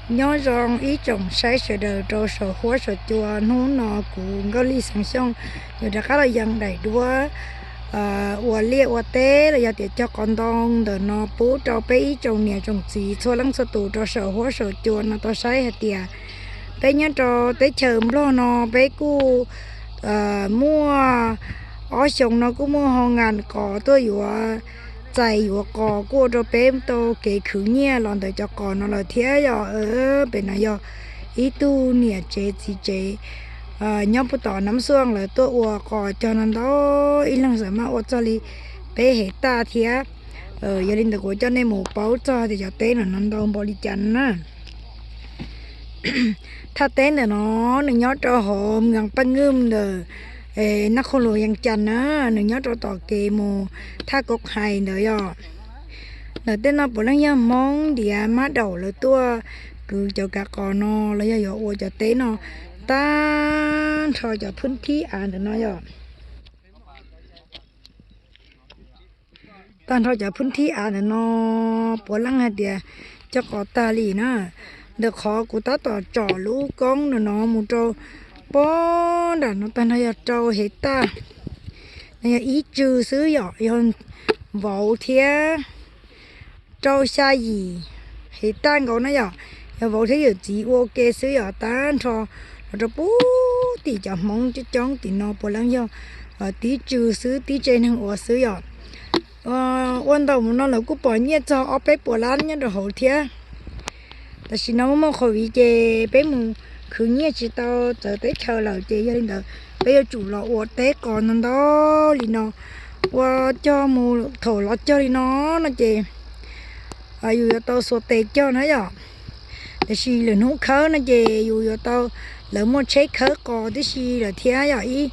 Nyob zoo ib tsoom saib sawv daws rau saum huab saum cua, hnub no kuv Nkauj Lig Xeev Xyooj yuav rov qab los yees daim duab ua liaj ua teb los yog tias cog qos ntoo ntawm no pub rau peb ib tsoom niam tsoom txiv txhua leej txhua tus rau saum huab saum cua no tau saib hais tias peb nyob rau teb chaws Nplog no peb kuj muaj ob xyoos no kuj muaj hoo ngas qos tuaj yuav txais yuav qos kuj ua rau peb tau kev khwv nyiaj los ntawm cov qos no lawm thiab yom. Pem no yog ib tug niam tsev txiv tsev nyob puag tom Nam Xuaj lawv tuaj ua qos cog no ntau, ib leeg xam maj ua txog li peb hecta thiab. Yog li ntawd kuv coj nej mus paub txog tias cov teb no no ntau npaum li cas na. Thaj teb ntawm no nws nyob rau hauv Mwees Paj Ngwj ntawm Naj Khoos Luam Yees Cas na, nws nyob rau tom kev mus Thaj Kaub Hais ntawd yom. Ntawm tej no puav leej yog Hmoob ntiav mab daum lawv tuaj kwv cov kav qos no los yog yuav ua cov teb no tag nrho cov phwb thib av ntawm no yom. Tag nrho cov phwb thib av ntawm no puav leej hais tias cog qos tag li na. Ntawm qhov kuv tab tom tsom lub koob ntawm no mus rau pob nram no tag nrho yog rau hecta, no yog ib tsw xwb yom, yog vauv thiab rau xya yim hecta nkaus na yom. Yog vauv thiab yawm txiv ua ke xwb yom, tag nrho los rau puag tim cov Hmoob coob coob tim no puav leej yog tib tsw xwb, tib tsev neeg ua xwb yom. Ua ntau mus no lawv kuj pom nyiaj txog ob peb puas lab nyob rau hauv thiab. Tam sim no muaj muaj COVID ces peb mus khwv nyiaj tsis tau txawv teb chaws lawm ces yog li ntawd peb yuav tsum los ua teb qos ntau ntau li no. Ua cog mus thaum los cog li no no ces yus yuav tau xuas tes cog na yom. Tiam sis lwm hnub khawb no ces yus yuav tau, lawv muaj tsheb khawb qos tib si lawm thiab yom. Ib,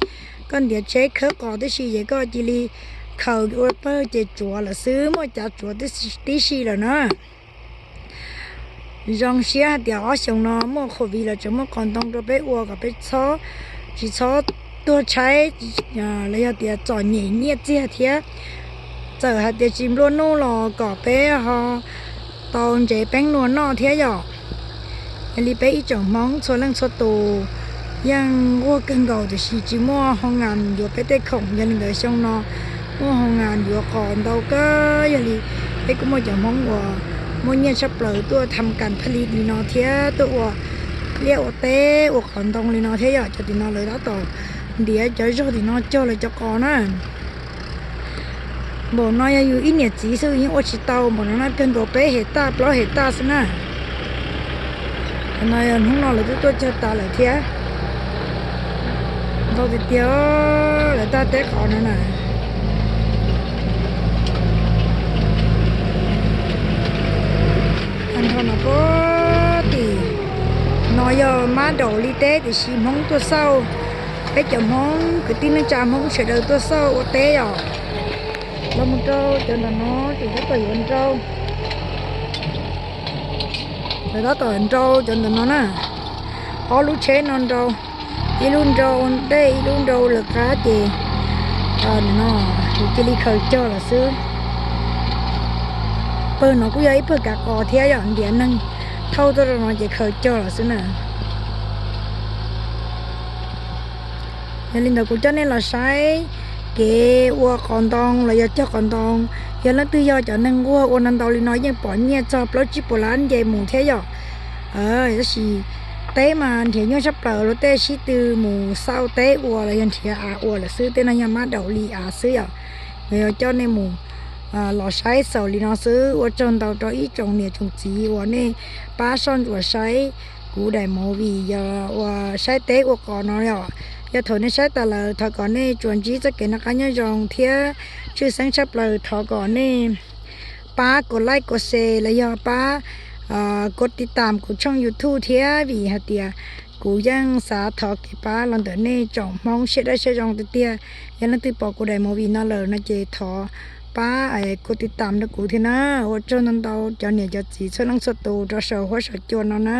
koj ntiav tsheb khawb qos tib si ces koj cia li khaws ua pawg ces tsuav lawm xwb, muaj cav tsuav tib si lawm na. Zoo siab hais tias ob xyoos no muaj COVID los tseem muaj qos ntoo rau peb ua kom peb txhob, tsis txhob tuag tshaib los yog tias txom nyem nyiaj txiag thiab. Txawm hais tias tsis nplua nuj los kom peb ho tau ntsev peeb nua noj thiab yom. Yog li peb ib tsoom Hmoob txhua leej txhua tus yeej nquag kawg nkaus tiam sis tsis muaj hoo ngas yuav peb tej khoom, yog li ntawd xyoo no muaj hoo ngas yuav qos ntau kawg, yog li peb kuj muaj cov Hmoob uas muaj nyiaj tshaj plaws tuaj tham kas phaj li li no thiab tuaj ua liaj ua teb ua qos ntoo li no thiab yom. Cov tim no lawv tab tom ntiav cov zog tim no cog lawv cov qos na. Npaum no yog yus ib niam txiv xwb yeej ua tsis tau npaum no na, kawg nkaus peb hecta plaub hecta xwb na. Qhov no yog hnub no lawv twb tuaj cog tas lawm thiab. Ntau tiag tiag lawv tag teb qos no na. Tag nrho no puag tim no yog mab daum li teb tiam sis Hmoob tuaj xauj. Peb cov Hmoob kwv tij neej tsa Hmoob sawv daws tuaj xauj ua teb os. Los mus rau cov ntawm no ces tab tom yuav nrau. Lawv tab tom nrau cov ntawm no na. Ob lub tsheb no nrau, ib lub nrau ua ntej ib lub nrau lawv qab ces no kuv cia li khaws cog lawm xwb. Pawg no kuj yog ib pawg kav qos thiab yom, ntiav neeg thauj tuaj rau no ces khaws cog lawm xwb na. Yog li ntawd kuv coj nej los saib kev ua qos ntoo los yog cog qos ntoo. Yog leej twg yog cov neeg nquag ua ntau ntau li no yeej pom nyiaj txog plaub tsib puas lab nce mus thiab yom. Tab sis teb mas nrhiav nyuaj tshaj plaws, luag tej sib tw mus xauj teb ua los yog nrhiav av ua lawm xwb, tej no yog mab daum li av xwb yom. Yuav coj nej mus los saib xaus li no xwb. Ua tsaug ntau rau ib tsoom niam tsoom txiv uas nej pab soj ntsuam saib kuv daim movie yog uas saib teb ua qos no yom. Yog thaum nej saib tas lawm thov kom nej tsuas ntsib txoj kev noj qab nyob zoo thiab tshwj xeeb tshaj plaws thov kom nej pab kos like kos share los yog pab kos tiv tam kuv tshooj YouTube thiab vim hais tias kuv yeej xav thov kev pab los ntawm nej tsoom Hmoob siab dawb siab zoo tiag tiag. Yog leej twg pom kuv daim movie no lawm no ces thov pab kos tiv tam rau kuv thiab na. Ua tsaug ntau ntau cov niam cov txiv txhua leej txhua tus rau saum huab saum cua no na.